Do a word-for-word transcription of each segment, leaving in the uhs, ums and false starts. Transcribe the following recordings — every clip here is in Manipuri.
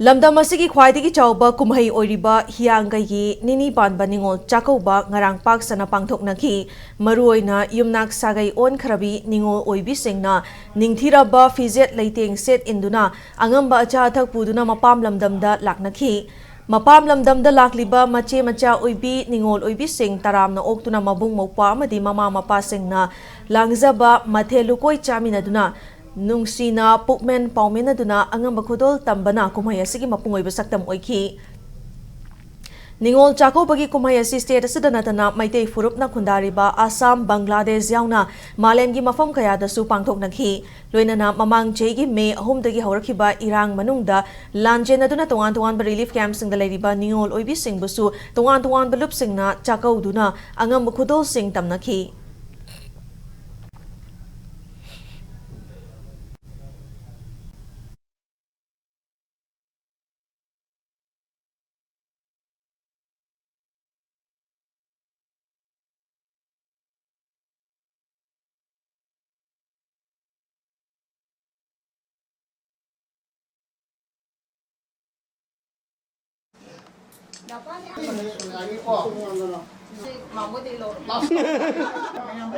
ꯂꯝꯗꯝ ꯑꯁꯤꯒꯤ ꯈ꯭ꯋꯥꯏꯗꯒꯤ ꯆꯥꯎꯕ ꯀꯨꯝꯍꯩ ꯑꯣꯏꯔꯤꯕ ꯍꯤꯌꯥꯡꯒꯩꯒꯤ ꯅꯤꯅꯤ ꯄꯥꯟꯕ ꯅꯤꯉꯣꯜ ꯆꯥꯛꯀꯧꯕ ꯉꯔꯥꯡ ꯄꯥꯛ ꯁꯟꯅ ꯄꯥꯡꯊꯣꯛꯅꯈꯤ꯫ ꯃꯔꯨꯑꯣꯏꯅ ꯌꯨꯝꯅꯥꯛ ꯁꯥꯒꯩ ꯑꯣꯟꯈ꯭ꯔꯕꯤ ꯅꯤꯉꯣꯜ ꯑꯣꯏꯕꯤꯁꯤꯡꯅ ꯅꯤꯡꯊꯤꯔꯕ ꯐꯤꯖꯦꯠ ꯂꯩꯇꯦꯡ ꯁꯦꯠ ꯏꯟꯗꯨꯅ ꯑꯉꯝꯕ ꯑꯆꯥ ꯑꯊꯛ ꯄꯨꯗꯨꯅ ꯃꯄꯥꯝ ꯂꯝꯗꯝꯗ ꯂꯥꯛꯅꯈꯤ꯫ ꯃꯄꯥꯝ ꯂꯝꯗꯝꯗ ꯂꯥꯛꯂꯤꯕ ꯃꯆꯦ ꯃꯆꯥ ꯑꯣꯏꯕꯤ ꯅꯤꯉꯣꯜ ꯑꯣꯏꯕꯤꯁꯤꯡ ꯇꯔꯥꯝꯅ ꯑꯣꯛꯇꯨꯅ ꯃꯕꯨꯡ ꯃꯧꯄ꯭ꯋꯥ ꯑꯃꯗꯤ ꯃꯃꯥ ꯃꯄꯥꯁꯤꯡꯅ ꯂꯥꯡꯖꯕ ꯃꯊꯦꯜ ꯂꯨꯀꯣꯏ ꯆꯥꯃꯤꯟꯅꯗꯨꯅ ꯅꯨꯡꯁꯤꯅ ꯄꯨꯛꯃꯦꯟ ꯄꯥꯎꯃꯤꯟꯅꯗꯨꯅ ꯑꯉꯝꯕ ꯈꯨꯗꯣꯜ ꯇꯝꯕꯅ ꯀꯨꯝꯍꯩ ꯑꯁꯤꯒꯤ ꯃꯄꯨꯡ ꯑꯣꯏꯕ ꯁꯛꯇꯝ ꯑꯣꯏꯈꯤ꯫ ꯅꯤꯉꯣꯜ ꯆꯥꯛꯀꯧꯕꯒꯤ ꯀꯨꯝꯍꯩ ꯑꯁꯤ state ꯑꯁꯤꯗ ꯅꯠꯇꯅ ꯃꯩꯇꯩ ꯐꯨꯔꯨꯞꯅ ꯈꯨꯟꯗꯥꯔꯤꯕ ꯑꯁꯥꯝ, ꯕꯪꯒ꯭ꯂꯥꯗꯦꯁ ꯌꯥꯎꯅ ꯃꯥꯂꯦꯝꯒꯤ ꯃꯐꯝ ꯀꯌꯥꯗꯁꯨ ꯄꯥꯡꯊꯣꯛꯅꯈꯤ꯫ ꯂꯣꯏꯅꯅ ꯃꯃꯥꯡ ꯆꯍꯤꯒꯤ ꯃꯦ ꯑꯍꯨꯝꯗꯒꯤ ꯍꯧꯔꯛꯈꯤꯕ ꯏꯔꯥꯡ ꯃꯅꯨꯡꯗ ꯂꯥꯟꯖꯦꯟꯅꯗꯨꯅ ꯇꯣꯉꯥꯟ ꯇꯣꯉꯥꯟꯕ relief campꯁꯤꯡꯗ ꯂꯩꯔꯤꯕ ꯅꯤꯉꯣꯜ ꯑꯣꯏꯕꯤꯁꯤꯡꯕꯨꯁꯨ ꯇꯣꯉꯥꯟ ꯇꯣꯉꯥꯟꯕ ꯂꯨꯞꯁꯤꯡꯅ ꯆꯥꯛꯀꯧꯗꯨꯅ ꯑꯉꯝꯕ ꯈꯨꯗꯣꯜꯁꯤꯡ ꯇꯝꯅꯈꯤ꯫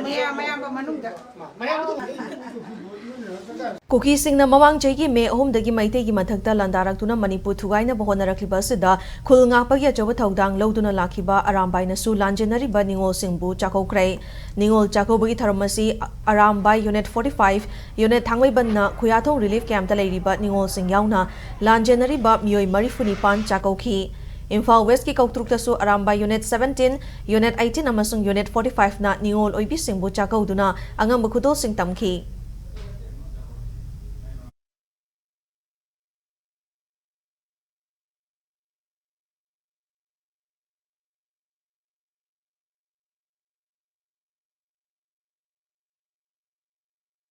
ꯃꯌꯥꯝ, ꯃꯌꯥꯝꯕ ꯃꯅꯨꯡꯗ꯫ ꯀꯨꯀꯤꯁꯤꯡꯅ ꯃꯃꯥꯡ ꯆꯍꯤꯒꯤ ꯃꯦ ꯑꯍꯨꯝꯗꯒꯤ ꯃꯩꯇꯩꯒꯤ ꯃꯊꯛꯇ ꯂꯥꯟꯗꯥꯔꯛꯇꯨꯅ ꯃꯅꯤꯄꯨꯔ ꯊꯨꯒꯥꯏꯅꯕ ꯍꯣꯠꯅꯔꯛꯂꯤꯕ ꯑꯁꯤꯗ ꯈꯨꯜ ꯉꯥꯛꯄꯒꯤ ꯑꯆꯧꯕ ꯊꯧꯗꯥꯡ ꯂꯧꯗꯨꯅ ꯂꯥꯛꯈꯤꯕ ꯑꯔꯥꯝꯕꯥꯏꯅꯁꯨ ꯂꯥꯟꯖꯦꯟꯅꯔꯤꯕ ꯅꯤꯉꯣꯜꯁꯤꯡꯕꯨ ꯆꯥꯛꯀꯧꯈ꯭ꯔꯦ꯫ ꯅꯤꯉꯣꯜ ꯆꯥꯛꯀꯧꯕꯒꯤ ꯊꯧꯔꯝ ꯑꯁꯤ Arambai Unit forty five, Unit ꯊꯥꯡꯃꯩꯕꯟꯅ ꯈꯨꯌꯥꯊꯣꯡ relief campꯇ ꯂꯩꯔꯤꯕ ꯅꯤꯉꯣꯜꯁꯤꯡ ꯌꯥꯎꯅ ꯂꯥꯟꯖꯦꯟꯅꯔꯤꯕ ꯃꯤꯑꯣꯏ ꯃꯔꯤꯐꯨ ꯅꯤꯄꯥꯟ ꯆꯥꯛꯀꯧꯈꯤ꯫ Imphal Westꯀꯤ ꯀꯧꯇ꯭ꯔꯨꯛꯇꯁꯨ Arambai Unit seventeen, Unit eighteen ꯑꯃꯁꯨꯡ Unit forty fiveꯅ ꯅꯤꯉꯣꯜ ꯑꯣꯏꯕꯤꯁꯤꯡꯕꯨ ꯆꯥꯛꯀꯧꯗꯨꯅ ꯑꯉꯝꯕ ꯈꯨꯗꯣꯜꯁꯤꯡ ꯇꯝꯈꯤ꯫